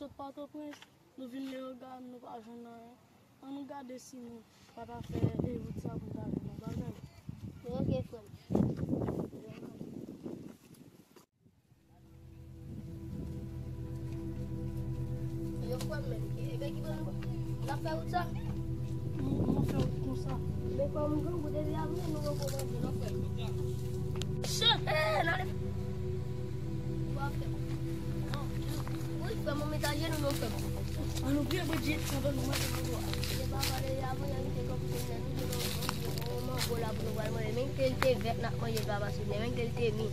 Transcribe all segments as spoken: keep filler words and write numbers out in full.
Sot Pòtoprens, nou vin Leyogàn, nou pa jwenn anyen. Ann nou gade si nou pa ta fè e wout sa pou n ta jwenn yon bagay. Ok, frè m. Yo, frè m, men, e, men ki ban nou, n ap fè wout sa? Nou, nou fè wout konsa. Men frè m, grangou depi avni, nou poko manje, non, frè m. Shit! Eh, n ale. Wi, frè m, ou met ajenou, non, frè m. An nou byen bwè djit, sa fè nou manje mango a. Se pa pale avan, y a kite kòm se nèg, nou, nou, nou, nou, mango la pou nou pral manje. Menm ke l te vèt, n ap manje l pa pase, menm ke l te mi.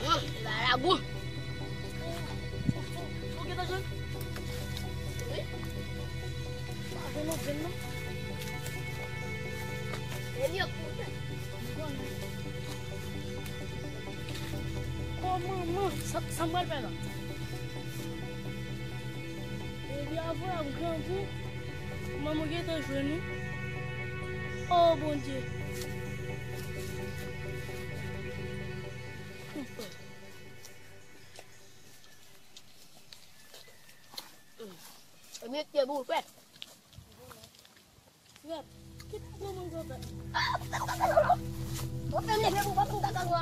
Hum, la la goût. Ou gentan jwenn? Wi. Pa jwenn non, jwenn non. Elio, koute. Oh, manman, sa, sa m pral fè la? Epi apre ap grangou, manman gentan jwenn ou. Oh, Bondye. Mete bou fè. Frè, kite manman yo fè. Ou fè m leve pou papa m kaka kwa.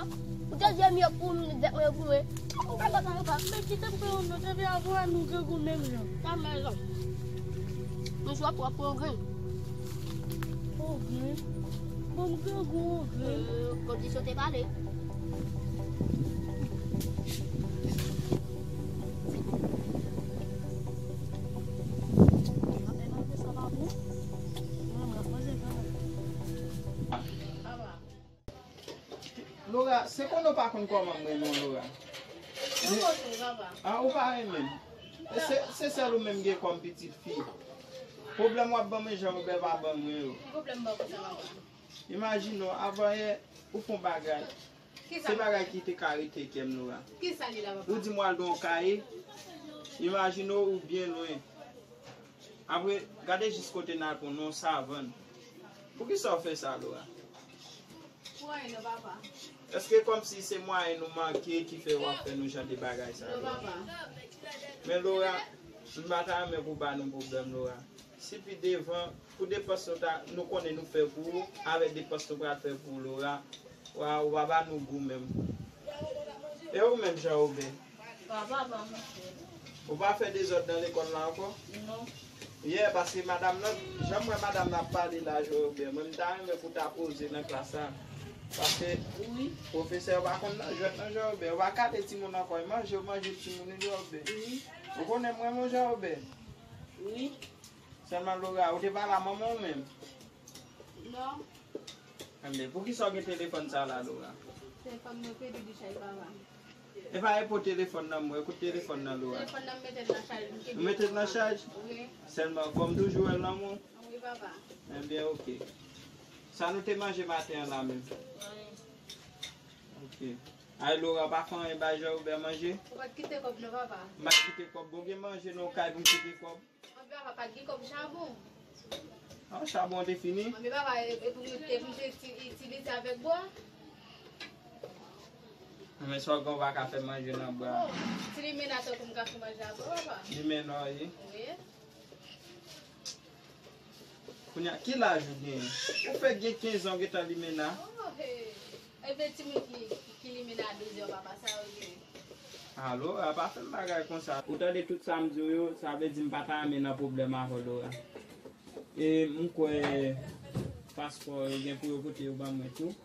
Ou te di m yo pou m, zèk mwen yo pou mwen. Ou kaka sa yo pa. Men kite m fè yon nòt, epi avwa nou grangou menm jan. Sa mezon. Misye ap pran grenn. Pran grenn? Bon, m grangou pran grenn. Euh, kondisyon te pale. Laura, se konnen w pa konn kòman m renmen w, Laura. Mwen konn ou, papa. Ah, ou pa renmen m. E se, se sèl ou menm gen kòm pitit fi. Pwoblèm w ap ban mwen, Jean Robert pa ban mwen yo. Ki pwoblèm m ba w konsa, papa? Imajine w, avanyè, ou fè yon bagay. Se bagay ki te ka rete kè m, Laura. Kisa li la, papa? Ou di m w al nan yon kaye. Imajine w, ou byen lwen. Apre, gade jis kote n al pran nan yon savann. Poukisa w fè sa, Laura? Pou anyen non, papa. Èske kòmsi se mwayen nou manke ki fè w ap fè nou jan de bagay sa yo? Non, papa. Men Laura, m pa ta renmen pou ba nou pwoblèm, Laura. Si pi devan, pou depans nou ta, nou konnen nou fè pou ou, avèk depans nou pral fè pou ou, Laura, wa, ou pa ba nou gou menm. E ou menm, Jean Robert? Papa, pa monchè. Ou pa fè dezòd nan lekòl la ankò? Non. Yeah, paske madanm nan, jan m wè madanm nan ap pale la, Jean Robert, mwen m ta renmen pou w ta poze nan klas la. Paske pwofesè yo pa konn nan jwèt nan, Jean Robert. Ou pa kale timoun ankò, e manje w manje timoun wi, Jean Robert. Ou konnen m renmen w, Jean Robert. Wi. Sèlman Laura, ou te pale a manman w menm? Non. Anben, poukisa w gen telefòn sa la, Laura? Telefòn mwen pèdi dechaj, papa. Epa e po telefòn nan mwen, kout telefòn nan, Laura. Telefòn nan m mete l nan chaj, m kenbe. Ou mete l nan chaj? Wi. Sèlman, fò m toujou wè l nan men w? Wi, papa. Enben, oke. Sa nou te manje maten an la menm? Anyen. Oke. Ay, Laura, pa fè anyen bay Jean Robert manje? Ou pa t kite kòb non, papa. M pa t kite kòb. Bon, gen manje nan yon kay pou m kite kòb? Anpi papa pa t gen kòb chabon. Ah, chabon te fini? Anpi papa, e, e pou m te, pou m te itilize avèk bwa. Men sa w gen w pa ka fè manje nan bwa. Oh, ti limena tankou m ka fè manje a bwa, papa. Limena w ye? Wi. Kounye a, ki laj ou genyen? Ou fèk gen kenz an, w gentan limena? Oh, hey. Ebyen, timoun ki, ki limena a douz an, papa, sa yo genyen? Ah, Laura, pa fè m bagay konsa. Ou tande tout sa m di w yo, sa vle di m pa ta renmen nan pwoblèm avè w, Laura. E m kwè paspò yo gen pou yo pote yo ban mwen tou.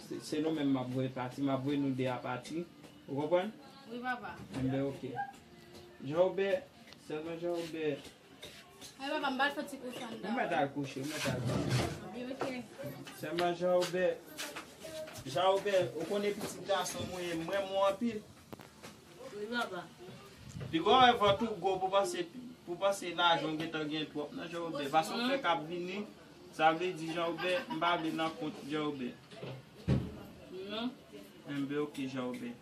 Se, se nou menm m ap voye pati, m ap voye nou de a pati. Ou konprann? Wi, papa. Enben, oke. Jean Robert, sèlman Jean Robert. Ay, papa, m pral fè ti kouche anndan. Ou mèt al kouche, ou mèt al kouche. Wi, ok. Sèlman Jean Robert. Jean Robert, ou konnen pitit gason mwen ye, m renmen w anpil. Wi, papa. Piga w wè vant ou gwo pou panse, pou panse lajan w gentan gen twòp nan Jean Robert. Fason frè k ap vini, sa vle di Jean Robert, m pa vle nan kont Jean Robert. Non. Enben, ok, Jean Robert.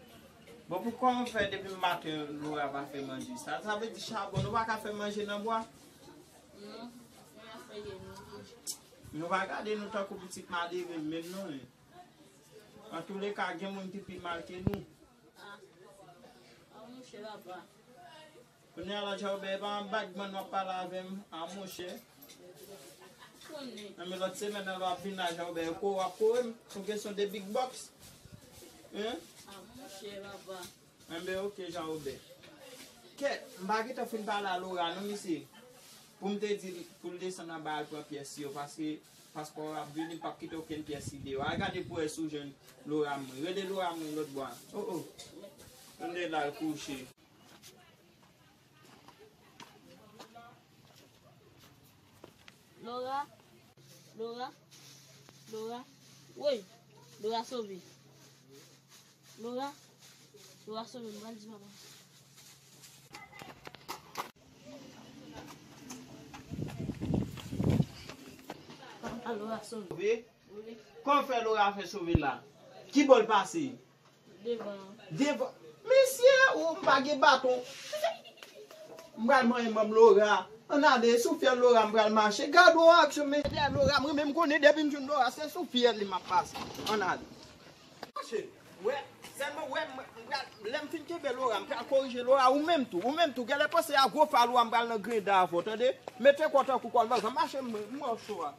Bon, pou kòman fè depi maten Laura pa fè manje? Sa, sa vle di chabon, nou pa ka fè manje nan bwa? Non, nou pa fè, non. Nou pa gade nou tankou pitit malere menm non, men. Antouleka, gen moun ki pi mal ke nou. Ah, ah, monchè, papa. Kounye a la, Jean Robert, e pa bagman w ap pale avè m, a monchè. Konnen. Nan men lòt semèn nan, lè w ap vin la, Jean Robert, ko w ap kore m, sou kesyon de big box. Hein? A monchè, papa. Enben, ok, Jean Robert. Kèt, m pa gentan fin pale a Laura, non, misye. Pou m te di l, pou l desann anba al pran pyès yo, paske paspò a ap vini, m p ap kite okenn pyès li deyò. Al gade pou wè si w jwenn Laura mwen. Rele Laura mwen lòt bò a. Oh, oh. Tande l al kouche. Laura, Laura, Laura. Woy, Laura sove. Laura, Laura sove, m pral di papa. Papa, Laura sove. Sove? Kòman fè Laura fè sove la? Ki bò l pase? Devan. Devan. Mesye, ou m pa gen baton. M pral manyen manm Laura. Ann ale, sou fyèl Laura m pral mache. Gad yon aksyon, mesye, Laura, mwen menm konnen depi m jwenn Laura, se sou fyèl li m ap pase. Ann ale. Mache. Wè, sèlman wè, m, m pral, lè m fin kenbe Laura, m pral korije Laura, ou menm tou, ou menm tou. Genlè panse a gwo fal ou a m pral nan grenda avè w, tande? Mete kò tankou kòlvazan, mache m, m wè w cho a.